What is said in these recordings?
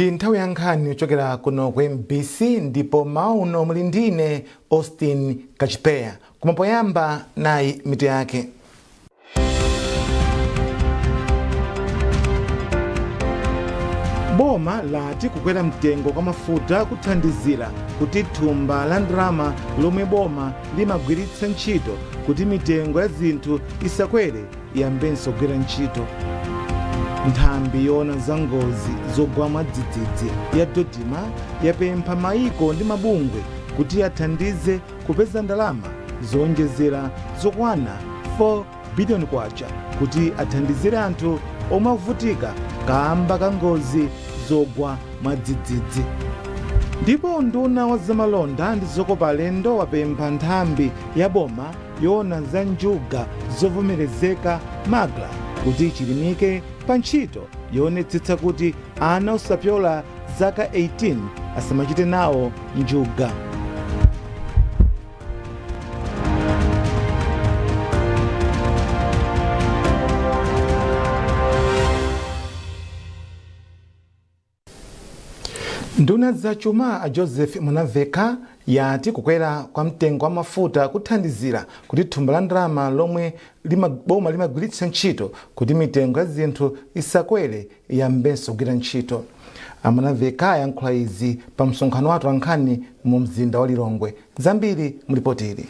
Ndi nthawi ya nkhani yochokera kuno ku MBC, ndipo mmawa uno muli ndine Austin Kachipeya. Koma poyamba, nayi mitu yake. Boma lati kukwera mtengo kwa mafuta kuthandizira kuti thumba la ndalama lomwe boma limagwiritsa ntchito kuti mitengo ya zinthu isakwere iyambenso kugwira ntchito. Nthambi yoona za ngozi zogwa mwadzidzidzi ya DoDMA yapempha maiko ndi mabungwe kuti athandize kupeza ndalama zowonjezera zokwana 4 biliyoni kwacha kuti athandizire anthu omwe akuvutika kamba ka ngozi zogwa mwadzidzidzi. Ndipo nduna wa zamalonda ndi zokopa alendo wapempha nthambi ya boma yoona za njuga zovomerezeka, MACRA, kuti ichilimike pa ntchito yoonetsetsa kuti ana osapyola zaka 18 asamachite nawo njuga. Nduna za chuma a Joseph Mwanamvekha yati kukwera kwa mtengo wa mafuta kuthandizira kuti thumba la ndalama lomwe boma limagwiritsa ntchito kuti mitengo ya zinthu isakwere iyambenso kugwira ntchito. A Mwanamvekha ayankhula izi pa msonkhano wa atolankhani mu mzinda wa Lilongwe. Zambiri mulipoti ili.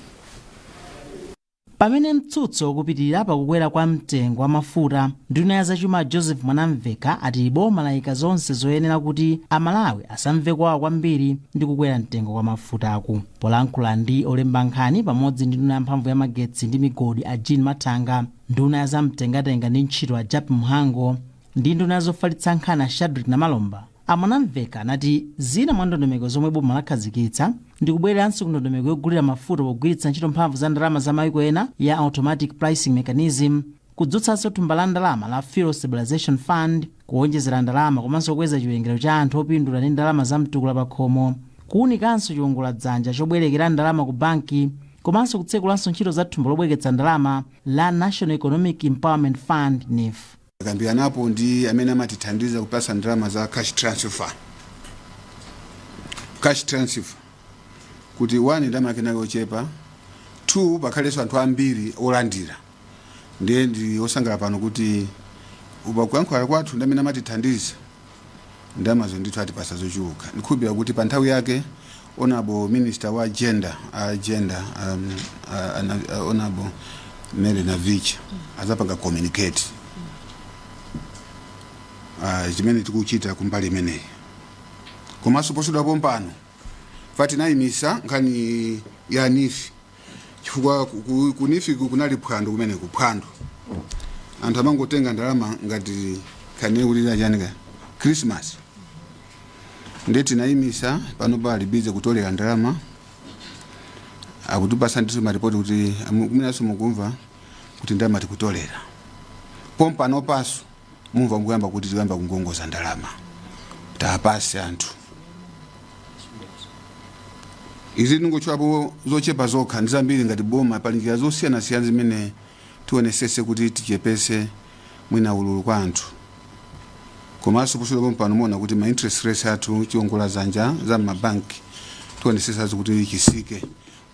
Pamene mtsutso ukupitirira pakukwera kwa mtengo wa mafuta, nduna ya zachuma Joseph Mwanamvekha ati boma layika zonse zoyenera kuti Amalawi asamve kuwawa kwambiri ndi kukwera mtengo kwa mafutaku. Polankhula ndi olemba nkhani pamodzi ndi nduna ya mphamvu ya magetsi ndi migodi a Jean Mathanga, nduna ya zamtengatenga ndi ntchito a Jappie Mhango ndi nduna ya zofalitsa nkhani a Shadric Namalomba, a Mwanamvekha anati zina mwa ndondomeko zomwe boma lakhazikitsa ndi kubwereranso ku ndondomeko yogulira mafuta pogwiritsa ntchito mphamvu za ndalama za maiko ena ya automatic pricing mechanism, kudzutsanso thumba la ndalama la Fuel Stabilization Fund, kuwonjezera ndalama komanso kukweza chiwerengero cha anthu opindula ndi ndalama za mtukula pakhomo, kuwunikanso chiwongoladzanja chobwerekera ndalama ku banki, komanso kutsekulanso ntchito za thumba lobwereketsa ndalama la National Economic Empowerment Fund, NEEF. Takambiranapo ndi amene amatithandiza kupasa ndalama za cash transfer, cash transfer kuti one, ndalama yake nayo yochepa, two, pakhalenso anthu ambiri olandira. Ndiye ndi osangala pano kuti upakuyankhula kwathu ndi amene amatithandiza, ndalamazo ndithu atipasa zochuluka. Ndikhulupirira kuti pa nthawi yake Honorable Minister wa Gender, gender Honorable Mary Navicha azapanga communicate chimene tikuchita kumbali imeneyi. Komanso posachedwapo mpano tinayimisa nkhani ya NEEF chifukwa ku NEEF kunali phwando, kumene kuphwando anthu amangotenga ndalama ngati nkhani kuti chanika Christmas. Ndiye tinayimisa. Pano pali busy kutolera ndalama, akutipasa ndithu maripoti kuti kumenanso mukumva kuti ndalama tikutolera pompano. Paso mumva mukuyamba kuti tikuyamba kungongoza ndalama tapase anthu. Izi ndingotchulapo zochepa zokha, ndi zambiri. Ngati boma pali njira zosiyanasiyana zimene tionesese kuti tichepese mwina ululu kwa anthu. Komanso posachedwa pompano muona kuti ma interest rates athu, chiwongoladzanja za m'mabanki, tionesesazo kuti chisike,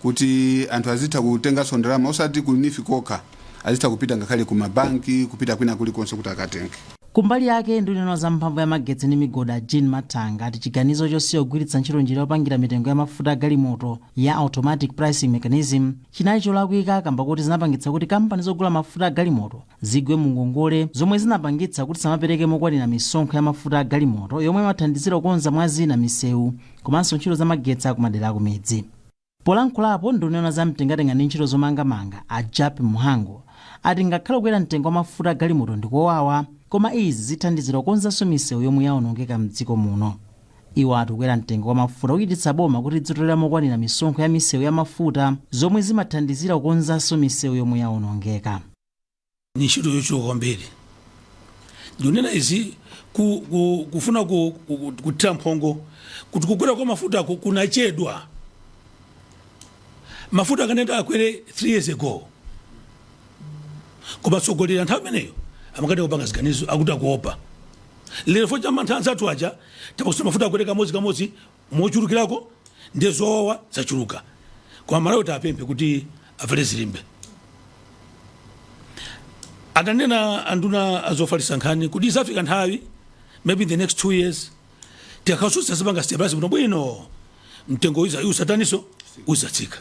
kuti anthu azitha kutenganso ndalama, osati ku NEEF kokha, azitha kupita ngakhale ku mabanki, kupita kwina kulikonse kuti akatenge. Kumbali yake, nduna za mphamvu ya magetsi ndi migodi a Jean Mathanga ati chiganizo chosiya kugwiritsa ntchito njira yopangira mitengo ya mafuta a galimoto ya automatic pricing mechanism chinali cholakwika, kamba kuti zinapangitsa kuti kampani zogula mafuta a galimoto zigwe mu ngongole, zomwe zinapangitsa kuti samapereke mokwanira misonkho ya mafuta a galimoto yomwe imathandizira kukonza mwa zina misewu komanso ntchito za magetsi akumadera akumidzi. Polankhulapo, nduna za mtengatenga ndi ntchito zomangamanga a Jappie Mhango ati ngakhale kukwera mtengo wa mafuta a galimoto ndikowawa, koma izi zithandizira kukonzanso misewu yomwe yawonongeka mdziko muno. Iwo ati kukwera mtengo wa mafuta kuchititsa boma kuti lidzitolera mokwanira misonkho ya misewu ya mafuta, zomwe zimathandizira kukonzanso misewu yomwe yawonongeka. Ni ntchito yochuluka kwambiri. Ndikunena izi kufuna kuthira mphongo kuti kukwera kwa mafuta kunachedwa. Mafuta akanena akwere 3 years ago, koma atsogoleri nthawi imeneyo amakati kupanga ziganizo akuti akuopa. Lero fo chamantha anzathu aja tapakusa mafuta akwere kamodzi kamodzi mochulukirako, ndiye zowawa zachuluka. Koma Malawi tapemphe kuti avale zilimbe. Adanena anduna azofalitsa nkhani kuti izafika nthawi, maybe in the next 2 years, tikakhalanso zipanga stabilize bwino bwino, mtengo usataniso uzatsika.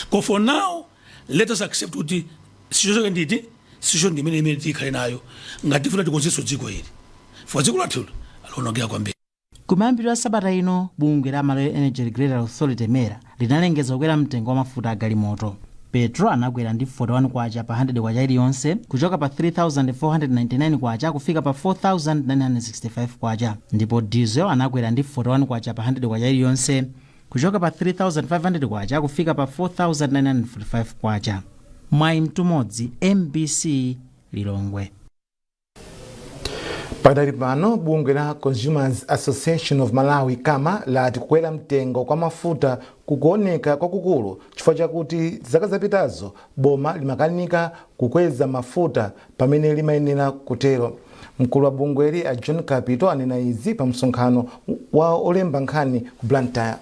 Ko for now, let us accept kuti sichochoke nditi sicho ndimene imene tikhale nayo ngati tifuna tikonzenso dziko ili, for dziko lathu alionongeka kwambiri. Kumayambiriro a sabata ino, bungwe la Malawi Energy Regulatory Authority, MERA, linalengeza kukwera mtengo wa mafuta a galimoto. Petro anakwera ndi 41 kwacha pa 100 kwacha iliyonse, kuchoka pa 3499 kwacha kufika pa 4965 kwacha, ndipo diesel anakwera ndi 41 kwacha pa 100 kwacha iliyonse, kuchoka pa 3500 kwacha kufika pa 4945 kwacha. Mwayi Mtumodzi, MBC, Lilongwe. Pakadali pano, bungwe la Consumers Association of Malawi, CAMA, lati kukwera mtengo kwa mafuta kukuoneka kwakukulu chifukwa chakuti zaka zapitazo boma limakanika kukweza mafuta pamene limayenera kutero. Mkulu wa bungweli, a John Kapito, anena izi pa msonkhano wa olemba nkhani ku Blantyre.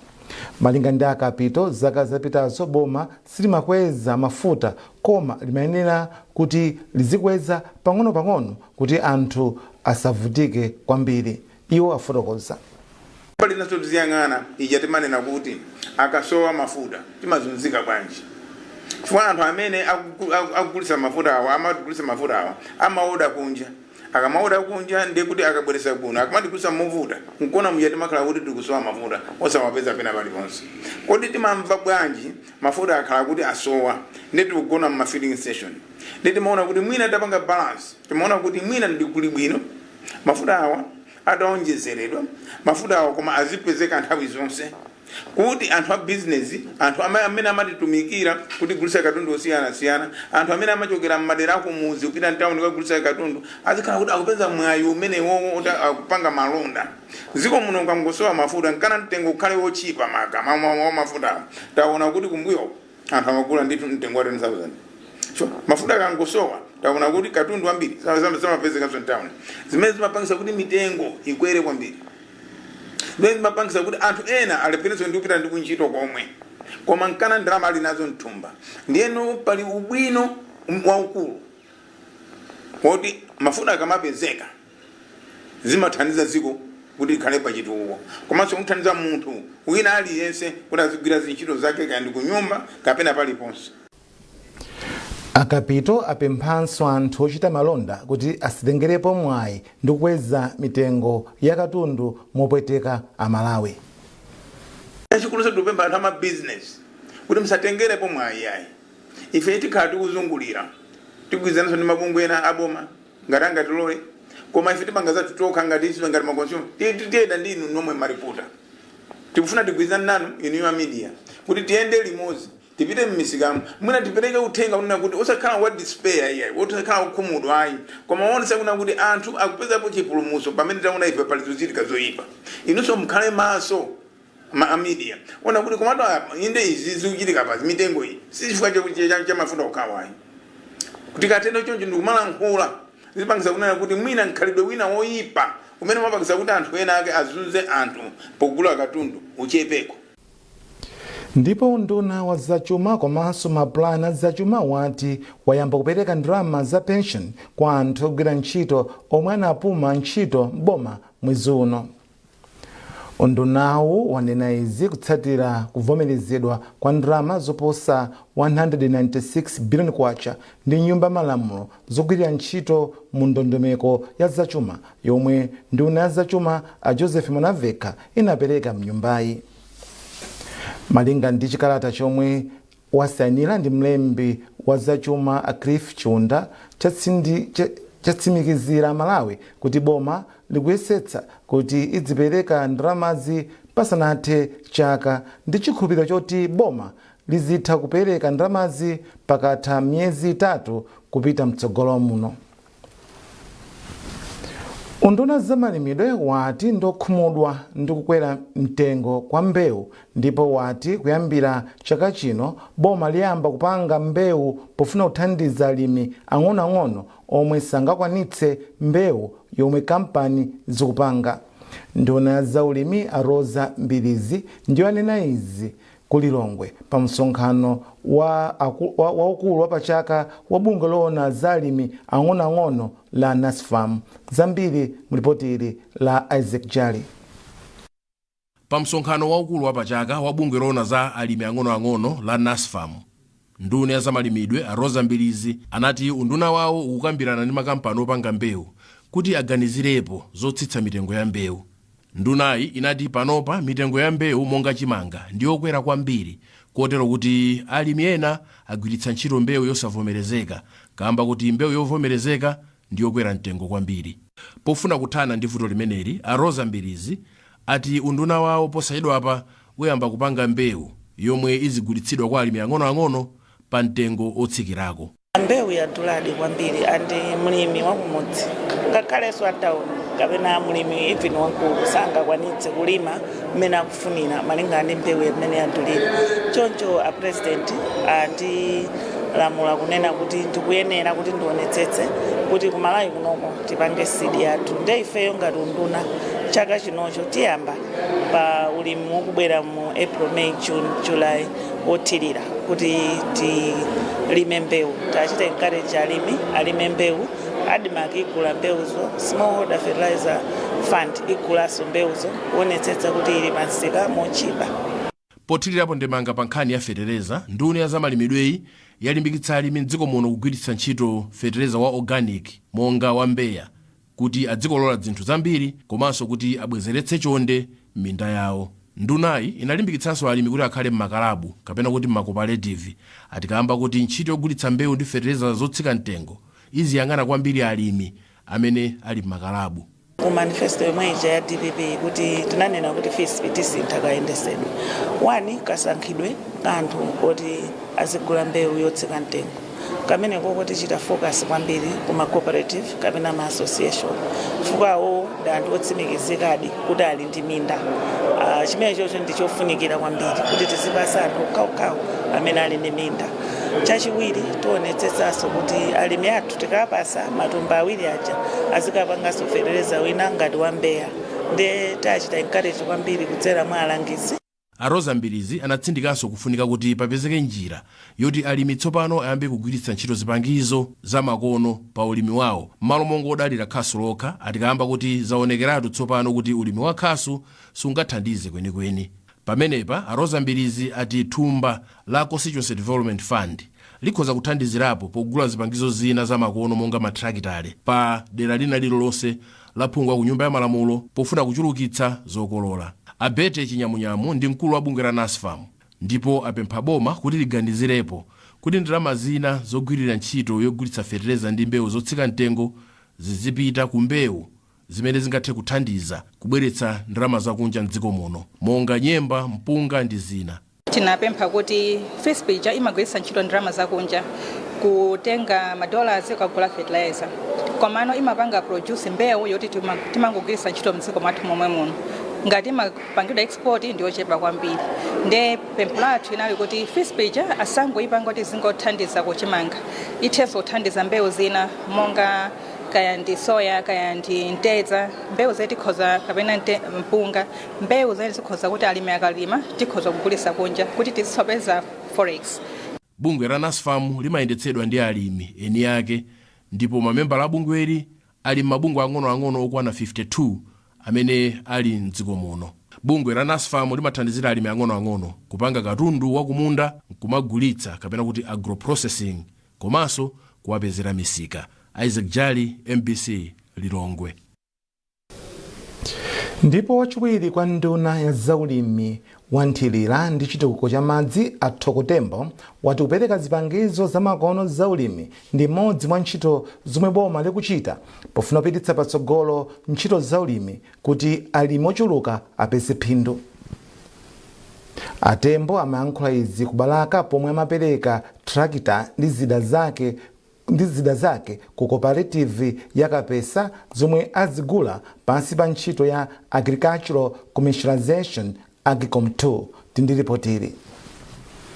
Malinga ndi Akapito, zaka zapitazo boma silimakweza mafuta, koma limayenera kuti lizikweza pang'ono-pang'ono kuti anthu asavutike kwambiri. Iwo afotokoza. Pali naso tiziyang'ana ija timanena kuti akasowa mafuta timazunzika bwanji, chifukwa anthu amene akugulitsa mafuta awa, amagulitsa mafuta awa, amaoda kunja. Akamaoda kunja, ndiye kuti akabweresa kuno akamatigulitsa movuta. Nkona muja timakhala kuti tikusowa mafuta, osawapeza pena paliponse. Kodi timamva bwanji mafuta akhala kuti asowa, ndiye tikugona mma filling station? Ndiye timaona kuti mwina tapanga balance, timaona kuti mwina ndikuli bwino mafuta awa ataonjezeredwa, mafuta awa koma azipezeka nthawi zonse, kuti anthu a business, anthu amene amatitumikira kutigulitsa katundu osiyanasiyana, anthu amene amachokera mmadera akumuzi kupita mtawuni kukagulitsa katundu, azikhala kuti akupeza mwayi umenewowo kuti akupanga malonda. Dziko muno ukangosowa mafuta, nkana mtengo ukhale wochipa maka wa mafuta. Taona kuti kumbuyo anthu amagula ndithu mtengo wa 10,000. So mafuta akangosowa, taona kuti katundu ambiri samapezekanso mtawuni, zimene zimapangisa kuti mitengo ikwere kwambiri, zimene zimapangisa kuti anthu ena alepherenso ndi kupita ndi kuntchito komwe, koma nkana ndalama ali nazo mthumba. Ndiyeno pali ubwino waukulu woti mafuta akamapezeka zimathandiza dziko kuti likhale pachitukuko, komanso kuthandiza munthu wina aliyense kuti azigwira zintchito zake, kaya ndi kunyumba kapena paliponse. Akapito apemphanso anthu ochita malonda kuti asitengerepo mwayi ndi kukweza mitengo ya katundu mopweteka Amalawi. Chikuluso tikupempha anthu amabizinesi kuti musatengerepo mwayi ayi. Ife tikhala tikuzungulira, tigwirizananso ndi mabungwe ena aboma ngati angatilole, koma ife tipanga zathu tokha ngati ife ngati ma consumer. Tiyenda ndi inu nomwe ma reporter. Tikufuna tigwirizane nanu inu a media kuti tiyende limodzi, tipite mmisikamo, mwina tipereke uthenga kunena kuti osakhala wa despair iyayi, osakhala kukhumudwa ayi, koma woonetsa kuna kuti anthu akupezapo chipulumutso pamene taona ife pali zochitika zoyipa. Inunso mukhale maso ma a media, ona kuti komatu apa inde izi zikuchitika pa mitengo iyi si chifukwa cha mafuta okhawa ayi. Kuti katendo choncho ndikumalankhula zipangisa kunena kuti mwina mkhalidwe wina woyipa umene umapangisa kuti anthu ena ake azunze anthu pogula katundu uchepeko. Ndipo nduna wa zachuma komanso mapulani a zachuma wati wayamba kupereka ndalama za pension kwa anthu ogwira ntchito omwe anapuma ntchito m'boma mwezi uno. Undunawu wanena izi kutsatira kuvomerezedwa kwa ndalama zoposa 196 billion kwacha ndi Nyumba Malamulo zogwirira ntchito mu ndondomeko ya zachuma yomwe nduna ya zachuma a Joseph Mwanamvekha inapereka mnyumbayi. Malinga ndi chikalata chomwe wasayinira ndi mlembi wa zachuma a Cliff Chiunda, chatsimikizira Malawi kuti boma likuyesetsa kuti idzipereka ndalamazi pasanathe chaka, ndi chikhulupiriro choti boma lizitha kupereka ndalamazi pakatha miyezi 3 kupita mtsogolo muno. Unduna zamalimidwe wati ndokhumudwa ndi kukwera mtengo kwa mbewu, ndipo wati kuyambira chaka chino boma liyamba kupanga mbewu pofuna kuthandiza alimi ang'onoang'ono omwe sangakwanitse mbewu yomwe kampani zikupanga. Nduna ya zaulimi a Roza Mbilizi ndiyo anena izi ku Lilongwe pa msonkhano waukulu wa pachaka wa bungwe loona za alimi ang'onoang'ono la NASFAM. Zambiri mulipoti ili la Isaac Jali. Pa msonkhano waukulu wa pachaka wa bungwe loona za alimi ang'onoang'ono la NASFAM, nduna ya zamalimidwe a Roza Mbilizi anati unduna wawo ukukambirana ndi makampani opanga mbewu kuti aganizirepo zotsitsa mitengo ya mbewu. Ndunayi inati panopa mitengo ya mbewu monga chimanga ndiyokwera kwambiri, kotero kuti alimi ena agwiritsa ntchito mbewu yosavomerezeka kamba kuti mbewu yovomerezeka ndiyokwera mtengo kwambiri. Pofuna kuthana ndi vuto limeneli, a Roza Mbilizi ati unduna wawo posachedwapa uyamba kupanga mbewu yomwe izigulitsidwa kwa alimi ang'onoang'ono pa mtengo otsikirako. Mbewu yaduladi kwambiri, and mlimi wakumudzi, ngakhalenso atawuni kapena mlimi even wankulu, sangakwanitse kulima mmene akufunira malingana ndi mbewu imene yadulira. Choncho a President andilamula kunena kuti ndikuyenera kuti ndionetsetse kuti kuMalawi kunoko tipange seed yathu. Nde ifeyo ngati unduna, chaka chinocho tiyamba pa ulimi wokubwera mu April, May, June, July wothirira kuti tilime mbewu. Tachita encourage alimi alime mbewu. ADMARC igula mbewuzo, Smallholder Fertilizer Fund igulanso mbewuzo, kuonetsetsa kuti ili pamsika mochipa. Pothirirapo ndemanga pa nkhani ya fetereza, nduna ya zamalimidweyi yalimbikitsa alimi mdziko muno kugwiritsa ntchito fetereza wa organic monga wa Mbeya kuti adzikolola zinthu zambiri komanso kuti abwezeretse chonde m'minda yawo. Ndunayi inalimbikitsanso alimi kuti akhale m'makalabu kapena kuti m'macooperative, atikamba kuti ntchito yogulitsa mbewu ndi fetereza zotsika mtengo iziyang'ana kwambiri alimi amene ali m'makalabu. Ku manifesto yomwe ija ya DPP kuti tinanena kuti FISP tisintha kayendesedwe, one, kasankhidwe ka anthu oti azigula mbewu yotsika mtengo, kamene koko tichita focus kwambiri kuma cooperative kapena ma association, chifukwa awo ndi anthu otsimikizikadi kuti ali ndi minda. Chimene chocho ndi chofunikira kwambiri kuti tizipasa anthu okhaokhawo amene ali ndi minda. Chachiwiri, tionetsetsanso kuti alimi athu tikapasa matumba 2 aja azikapanganso fetereza wina ngati wa Mbeya. Ndiye tachita encourage kwambiri kudzera mwa alangizi. A Roza Mbilizi anatsindikanso kufunika kuti papezeke njira yoti alimi tsopano ayambe kugwiritsa ntchito zipangizo zamakono pa ulimi wawo m'malo mongodalira khasu lokha, atikamba kuti zaonekeratu tsopano kuti ulimi wa khasu sungathandize kwenikweni. Pamenepa a Roza Mbilizi ati thumba la Constituency Development Fund likhoza kuthandizirapo pogula zipangizo zina zamakono monga matrakitale pa dera lina lililonse la phungu wa ku Nyumba ya Malamulo pofuna kuchulukitsa zokolola. Abete Chinyamunyamu ndi mkulu wa bungwe la NASFAM, ndipo apempha boma kuti liganizirepo kuti ndalama zina zogwirira ntchito yogulitsa fetereza ndi mbewu zotsika mtengo zizipita ku mbewu zimene zingathe kuthandiza kubweretsa ndalama zakunja mdziko muno, monga nyemba, mpunga ndi zina. Tinapempha kuti FISP ija imagwiritsa ntchito ndalama zakunja kutenga madollars kukagula fertilizer, komano imapanga produce mbewu yoti timangogwiritsa ntchito mdziko mwathu momwe muno. Ngati imapangidwa export, ndiyochepa kwambiri. Nde pempho lathu inali kuti FISP ija asangoyipanga kuti zingothandiza kuchimanga, ithenso kuthandiza mbewu zina monga kaya ndi soya, kaya ndi mtedza, mbewu zeti tikhoza kapena mpunga, mbewu zene zikhoza kuti alimi akalima tikhoza kugulitsa kunja kuti tizisopeza forex. Bungwe la NASFAM limayendetsedwa ndi alimi eni ake, ndipo mamembala a bungweli ali m'mabungwe ang'onoang'ono okwana 52 amene ali mdziko muno. Bungwe la NASFAM limathandizira alimi ang'onoang'ono kupanga katundu wakumunda nkumagulitsa kapena kuti agroprocessing, komanso kuwapezera misika. Isaac Jali, MBC, Lilongwe. Ndipo wachiwiri kwa nduna ya zaulimi wa nthirira ndi chitukuko cha madzi a Thoko Tembo wati kupereka zipangizo zamakono zaulimi ndi imodzi mwa ntchito zomwe boma likuchita pofuna kupititsa patsogolo ntchito zaulimi kuti alimi ochuluka apeze phindu. Atembo amayankhula izi ku Balaka pomwe amapereka trakita ndi zida zake. ndi zida zake ku cooperative ya Kapesa zomwe azigula pansi pa ntchito ya Agricultural Commercialization, AGCOM 2. Tindiripotiri.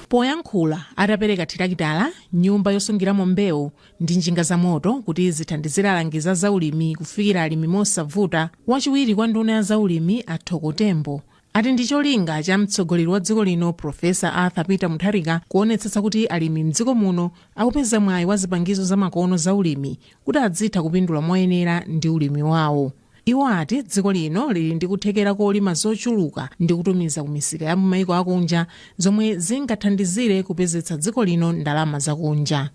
Poyankhula atapereka thirakitala, nyumba yosungiramo mbewu ndi njinga za moto kuti zithandizire alangizi a zaulimi kufikira alimi mosavuta, wachiwiri kwa nduna ya zaulimi a Thoko Tembo ati ndi cholinga cha mtsogoleri wa dziko lino, Profesa Arthur Peter Mutharika, kuonetsetsa kuti alimi mdziko muno akupeza mwayi wa zipangizo zamakono za ulimi kuti adzitha kupindula moyenera ndi ulimi wawo. Iwo ati dziko lino lili ndi kuthekera kolima zochuluka ndi kutumiza ku misika ya m'mayiko akunja, zomwe zingathandizire kupezetsa dziko lino ndalama zakunja.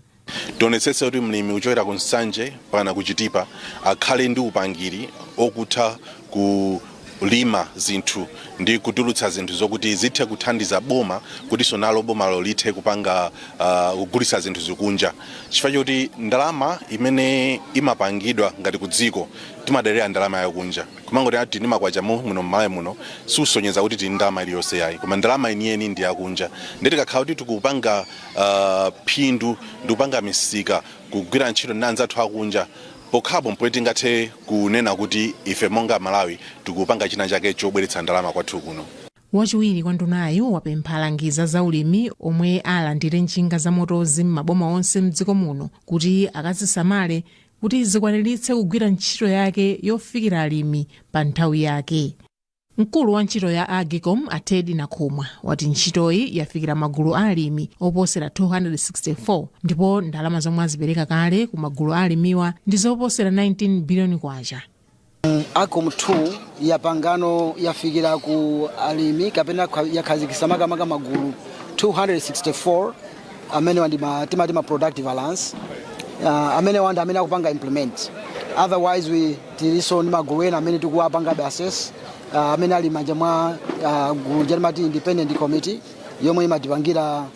Tionetsetse kuti mlimi kuchokera ku Nsanje mpaka ku Chitipa akhale ndi upangiri okutha kulima zinthu ndi kutulutsa zinthu zokuti zithe kuthandiza boma, kutinso nalo bomalo lithe kupanga kugulitsa zinthu zikunja, chifukwa choti ndalama imene imapangidwa ngati ku dziko timadalira ndalama yakunja. Kumangoti ati ndi makwacha muno m'Malawi muno sikusonyeza kuti tili ndalama iliyonse yayi, koma ndalama yeniyeni ndi yakunja. Ndi tikakhala kuti tikupanga phindu ndi kupanga misika, kugwira ntchito ndi anzathu akunja, pokhapo mpomwe tingathe kunena kuti ife monga Malawi tikupanga china chake chobweretsa ndalama kwathu kuno. Wachiwiri kwa ndunayu wapempha alangizi za ulimi omwe alandire njinga za motozi m'maboma onse mdziko muno kuti akazisamale kuti zikwaniritse kugwira ntchito yake yofikira alimi pa nthawi yake. Mkulu wa ntchito ya AGCOM, a Teddy Nakhumwa, wati ntchitoyi yafikira magulu a alimi oposera 264, ndipo ndalama zomwe azipereka kale ku magulu a alimiwa ndi zoposera 19 biliyoni kwacha. AGCOM 2 yapangano yafikira ku alimi kapena yakhazikitsa makamaka magulu 264 amene ndi timati ma productive alliance, amene wanda amene akupanga implement. Otherwise we tilinso ndi magulu ena amene tikuwapangabe assess, amene ali manja mwa gulu timati independent committee yomwe imatipangira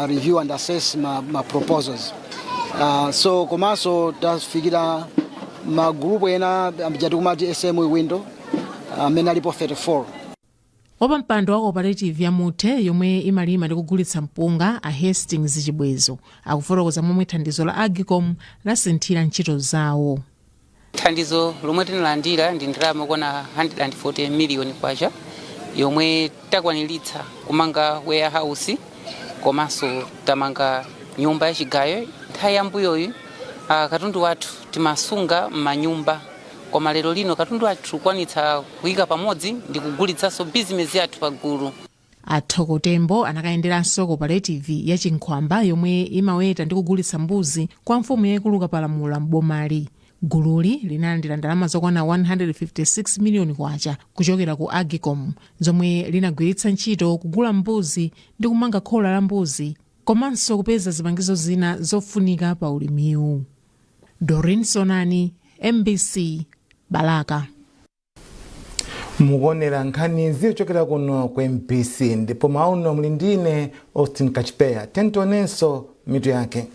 review and assess ma proposals. So komanso tafikira magulupu ena tikumati SME window amene alipo 34. Wapampando wa cooperative ya Muthe yomwe imalima ndi kugulitsa mpunga, a Hastings Chibwezo, akufotokoza momwe thandizo la AGCOM lasinthira ntchito zawo. Thandizo lomwe tinalandira ndi ndalama yokwana 140 miliyoni kwacha yomwe takwaniritsa kumanga warehouse komanso tamanga nyumba yachigayo. Nthawi yambuyoyi katundu wathu timasunga m'manyumba, koma lero lino katundu wathu tikukwanitsa kuyika pamodzi ndi kugulitsanso bizinesi yathu pagulu. A Thoko Tembo anakayenderanso cooperative ya Chinkhwamba yomwe imaweta ndi kugulitsa mbuzi kwa mfumu yayikulu Kapalamula m'bomali. Gululi linalandira ndalama zokwana 156 miliyoni kwacha kuchokera ku AGCOM zomwe linagwiritsa ntchito kugula mbuzi ndi kumanga khola la mbuzi komanso kupeza zipangizo zina zofunika pa ulimiwu. Dorin Sonani, MBC, Balaka. Mukuonera nkhanizi kuchokera kuno ku MBC, ndipo mauno muli ndine Austin Kachipeya. Tentionenso mitu yake.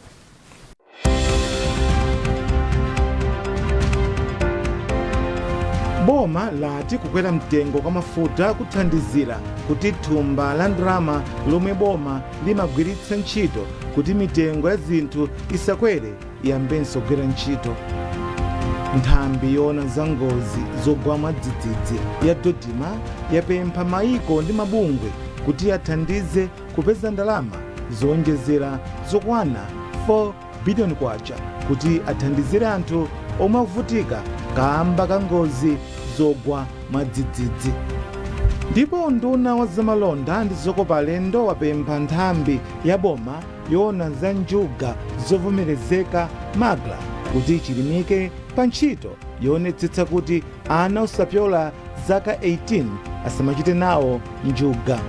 Boma lati kukwera mtengo kwa mafuta kuthandizira kuti thumba la ndalama lomwe boma limagwiritsa ntchito kuti mitengo ya zinthu isakwere iyambenso kugwira ntchito. Nthambi yoona za ngozi zogwa mwadzidzidzi ya DoDMA yapempha maiko ndi mabungwe kuti athandize kupeza ndalama zowonjezera zokwana 4 biliyoni kwacha kuti athandizire anthu omwe akuvutika kamba ka ngozi zogwa mwadzidzidzi. Ndipo nduna wa zamalonda ndi zokopa alendo wapempha nthambi ya boma yoona za njuga zovomerezeka, MACRA, kuti chilimike pa ntchito yoonetsetsa kuti ana osapyola zaka 18 asamachite nawo njuga.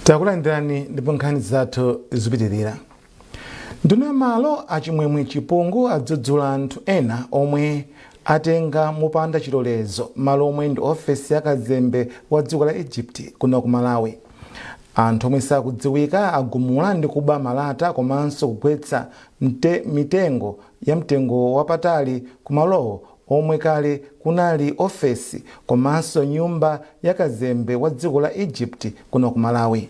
Takulandirani ndipo nkhani zathu zikupitirira. Nduna malo achimwemwe Chipungu adzudzula anthu ena omwe atenga mopanda chilolezo malo omwe ndi ofesi ya kazembe wa dziko la Egypt kuno ku Malawi. Anthu omwe sakudziwika agumula ndi kuba malata komanso kugwetsa mitengo ya mtengo wapatali ku malowo. omwe kale kunali ofesi komanso nyumba ya kazembe wa dziko la Egypt kuno ku Malawi.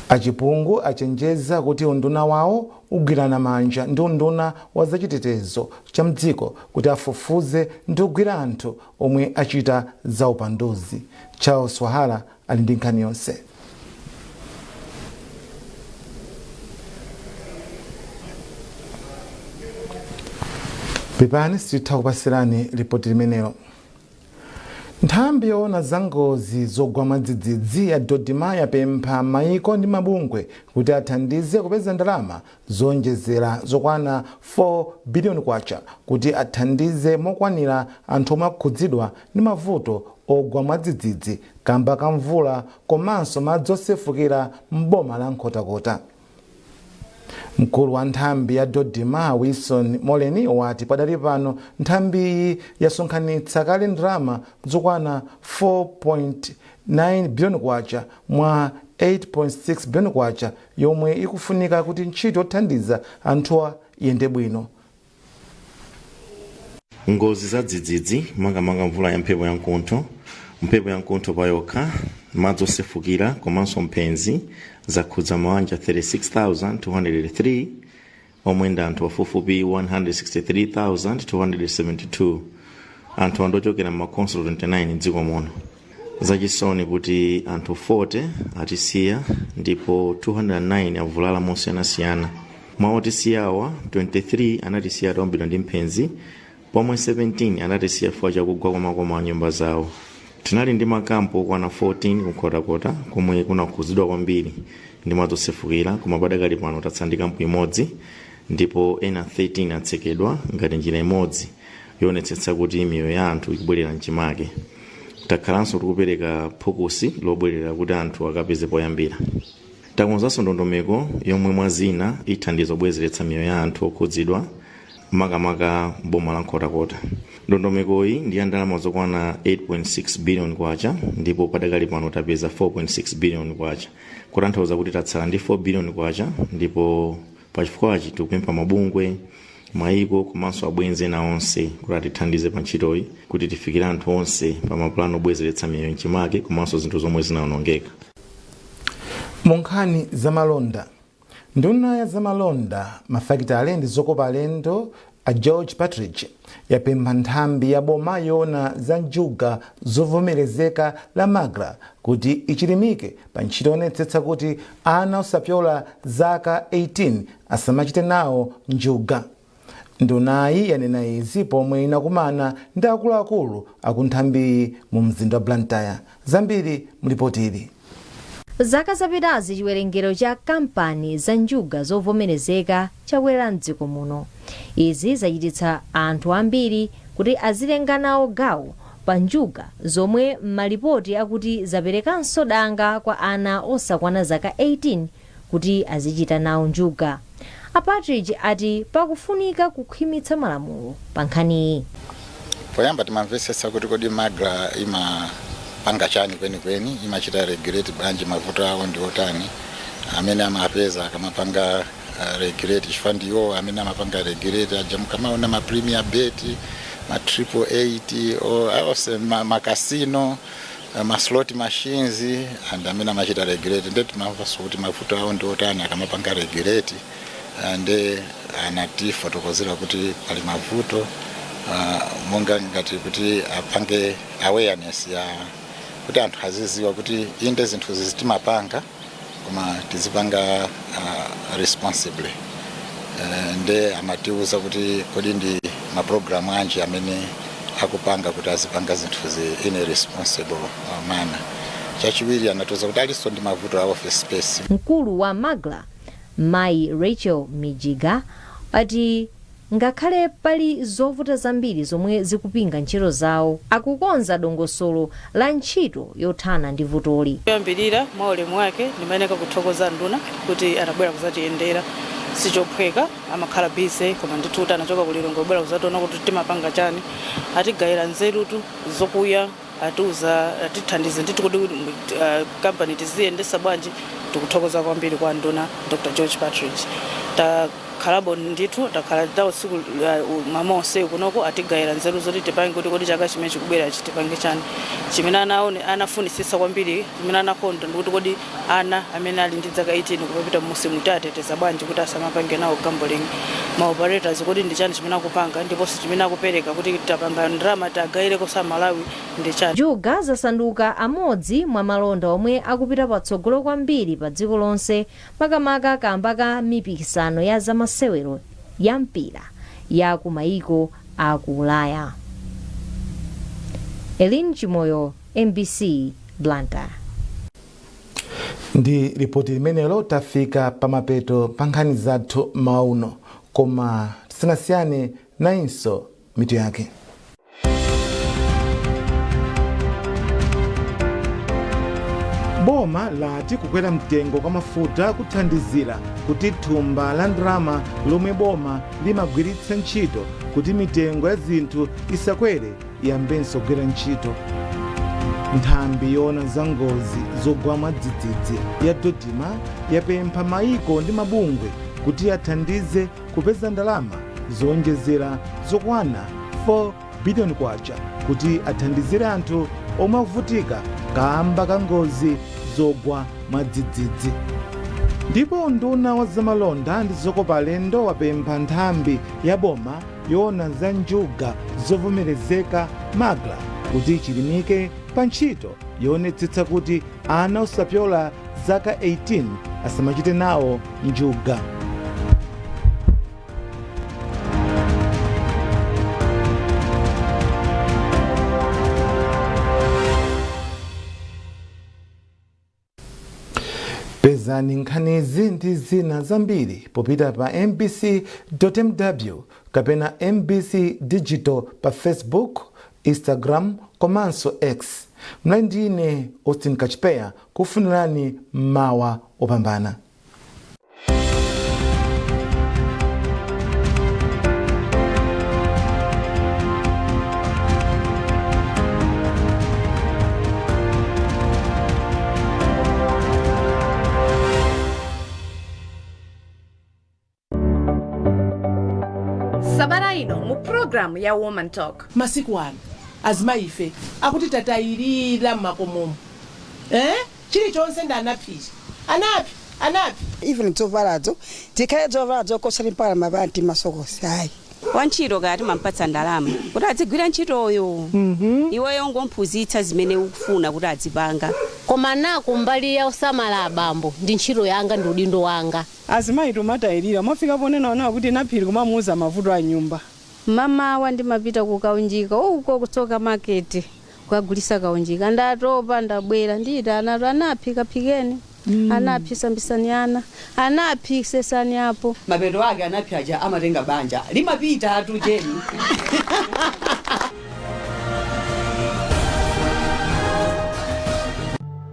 Achipungu achenjeza kuti unduna wawo ugwirana manja ndi unduna wa zachitetezo cha mdziko kuti afufuze ndi kugwira anthu omwe achita zaupanduzi. Charles Wahara ali ndi nkhani yonse. Pepani, sititha kupasirani ripoti limenelo. Nthambi yoona za ngozi zogwa mwadzidzidzi ya DoDMA yapempha maiko ndi mabungwe kuti athandize kupeza ndalama zonjezera zokwana 4 biliyoni kwacha kuti athandize mokwanira anthu omwe akhudzidwa ndi mavuto ogwa mwadzidzidzi kamba ka mvula komanso madzi osefukira m'boma la Nkhotakota. Mkulu wa nthambi ya DoDMA, Wilson Moleni, wati padali pano nthambiyi yasonkhanitsa kale ndalama zokwana 4.9 biliyoni kwacha mwa 8.6 biliyoni kwacha yomwe ikufunika kuti ntchito yothandiza anthuwa iyende bwino. Ngozi za dzidzidzi, makamaka mvula ya mphepo yamkuntho, mphepo yamkuntho payokha, madzi osefukira komanso mphenzi, zakhudza mabanja 36,203 omwe ndi anthu pafupifupi 163,272. Anthu andochokera m'makhonsolo 29 mdziko muno. Zachisoni kuti anthu 40 atisiya ndipo 209 avulala mosiyanasiyana. Mwa otisiyawa, 23 anatisiya ataombedwa ndi mphenzi, pomwe 17 anatisiya chifukwa chakugwa kwa makoma a nyumba zawo. Tinali ndi makampu okwana 14 kuNkhotakota komwe kunakhudzidwa kwambiri ndi madzi osefukira, koma padakali pano tatsala ndi kampu imodzi ndipo ena 13 atsekedwa ngati njira imodzi yoonetsetsa kuti miyoyo ya anthu ikubwerera mchimake. Takhalanso tikupereka phukusi lobwerera kuti anthu akapeze poyambira. Takonzanso ndondomeko yomwe mwa zina ithandiza kubwezeretsa miyoyo ya anthu okhudzidwa, makamaka boma la Nkhotakota. Ndondomekoyi ndi ya ndalama zokwana 8.6 billion kwacha ndipo padakali pano tapeza 4.6 billion kwacha, kutanthauza kuti tatsala ndi 4 billion kwacha, ndipo pachifukwachi tikupempha mabungwe, maiko komanso abwenzi ena onse kuti atithandize pa ntchitoyi kuti tifikire anthu onse pa mapulani obwezeretsa miyoyo mchimake komanso zinthu zomwe zinawonongeka. Mu nkhani zamalonda, nduna ya zamalonda, mafakitale ndi zokopa alendo a George Partridge yapempha nthambi ya boma yoona za njuga zovomerezeka la MACRA kuti ichilimike pa ntchito yoonetsetsa kuti ana osapyola zaka 18 asamachite nawo njuga. Ndunayi yanena izi pomwe inakumana ndi akuluakulu akunthambiyi mu mzinda wa Blantyre. Zambiri mulipoti ili. Zaka zapitazi, chiwerengero cha kampani za njuga zovomerezeka chakwera mdziko muno. Izi zachititsa anthu ambiri kuti azitenga nawo gawo pa njuga zomwe malipoti akuti zaperekanso danga kwa ana osakwana zaka 18 kuti azichita nawo njuga. A Partridge ati pakufunika kukhwimitsa malamulo pa nkhaniyi. Poyamba timamvetsetsa kuti kodi MACRA imapanga chani kwenikweni, imachita regulate bwanji, mavuto awo ndi otani amene amapeza akamapanga regulate, chifukwa ndiwo amene amapanga regulate aja mukamaona ma Premier Bet, ma 888, onse ma casino, ma slot machines, and amene amachita regulate. Nde timamvanso kuti mavuto awo ndi otani akamapanga regulate. Nde anatifotokozera kuti pali mavuto monga ngati kuti apange awareness ya kuti anthu aziziwa kuti inde, zinthu zizi timapanga, koma tizipanga responsibly. Nde amatiuza kuti kodi ndi mapulogalamu anji amene akupanga kuti azipanga zinthuzi in a responsible manner. Chachiwiri, anatiuza kuti alinso ndi mavuto a office space. Mkulu wa MACRA, Mayi Rachel Mijiga, ati ngakhale pali zovuta zambiri zomwe zikupinga ntchito zawo, akukonza dongosolo la ntchito yothana ndi vutoli. Kuyambirira, mwa ulemu wake, ndimayeneka kuthokoza nduna kuti anabwera kuzatiyendera. Sichophweka, amakhala busy, koma ndithu kuti anachoka kuLilongwe kubwera kuzationa kuti timapanga chani, atigayira nzerutu zokuya, atiuza, atithandize ndithu kuti kampani tiziyendesa bwanji. Tikuthokoza kwambiri kwa nduna Dr George Partridge. Takhala Takhalabo ndithu, takhala tawo tsiku mama onse kunoko, atigayira nzeru zoti tipange kuti kodi chaka chimene chikubwera tipange chani. Chimene anaone anafunisisa kwambiri, chimene anakonda, ndikuti kodi ana amene ali ndi zaka 18 kupapita m'musi mutateteza bwanji kuti asamapange nawo gambling? Ma operators kodi ndi chani chimene akupanga, ndiponso chimene akupereka kuti tapanga ndalama tagayireko sa Malawi ndi chani? Njuga zasanduka amodzi mwa malonda omwe akupita patsogolo kwambiri pa dziko lonse, makamaka kamba ka mipikisano ya zamasewero ya mpira ya ku mayiko a ku Ulaya. Elin Chimoyo, MBC, Blantyre. Ndi ripoti limenelo tafika pamapeto pa nkhani zathu mmawa uno, koma tisanasiyane, nayinso mitu yake. Boma lati kukwera mtengo kwa mafuta kuthandizira kuti thumba la ndalama lomwe boma limagwiritsa ntchito kuti mitengo ya zinthu isakwere iyambenso kugwira ntchito. Nthambi yoona za ngozi zogwa mwadzidzidzi ya DoDMA yapempha maiko ndi mabungwe kuti athandize kupeza ndalama zowonjezera zokwana 4 biliyoni kwacha kuti athandizire anthu omwe akuvutika kamba ka ngozi zogwa mwadzidzidzi. Ndipo nduna wa zamalonda ndi zokopa alendo wapempha nthambi ya boma yoona za njuga zovomerezeka, MACRA, kuti chilimike pa ntchito yoonetsetsa kuti ana osapyola zaka 18 asamachite nawo njuga. Pezani nkhanizi ndi zina zambiri popita pa mbc.mw kapena MBC Digital pa Facebook, Instagram komanso X. Mlali ndine Austin Kachipeya, kufunirani mawa opambana. Sabata ino mu programu ya Woman Talk. Masiku ano azimayi ife akuti tatayirira mmakomomo, eh? Chilichonse ndi anaphicha, anaphi, anaphi. Even zovalazo, zikhale zovala zokosera mpaka mapanti, masokosi, ayi. Wantchito kaya timampatsa ndalama kuti adzigwira ntchitoyo, iweyo ngomphunzitsa zimene ukufuna kuti adzipanga. Koma nako mbali ya usamala abambo ndi ntchito yanga, ndi udindo wanga. Azimayi tumatayirira, mwafika ponena nawo kuti naphiri kumamuuza mavuto a nyumba. Mamawa ndimapita kukaunjika uko, kutsoka maketi, kukagulisa kaunjika. Ndatopa, ndabwera, ndiyita anatu: "Anaphi, kaphikeni. Anaphi, sambisani ana. Anaphi, sesani apo." Mapeto ake anaphi aja amatenga banja limapita atu jeni.